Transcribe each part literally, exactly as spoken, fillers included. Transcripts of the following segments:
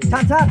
Chat, chat.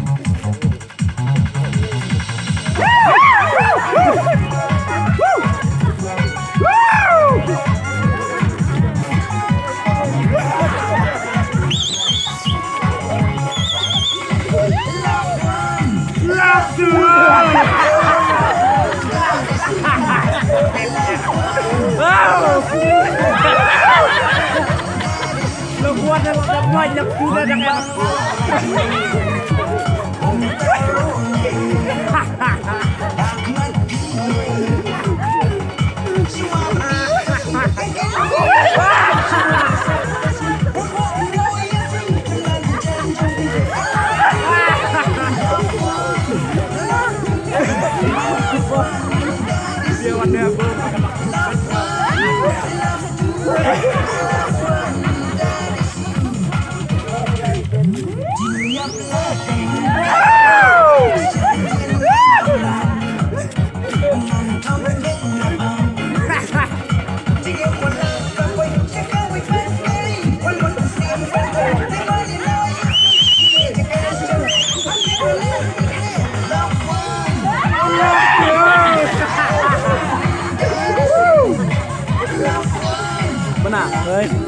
Bana,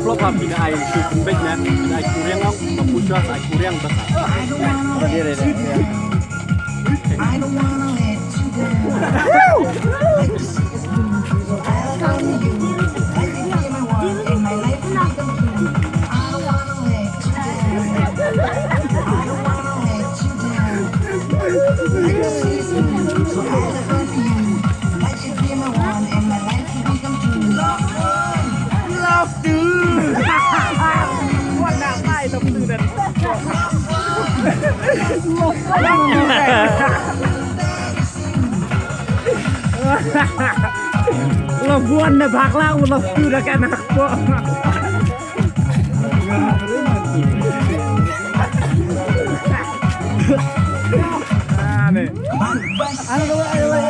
flop ha phi da ai shu pynbeit na, da ai kuriang ong, ma puja sa ai kuriang basa. I don't wanna let you down. Like the seasons, I love you. Like the game I want in my life to become true. I don't wanna let you down. I don't wanna let you down. Like the seasons, I love you. Like the game I want in my life to become true. Love one. Love two. What not my love two then? Love one na bhakla u love two da ka na ko. Ani.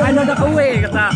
Ano da kawai kata.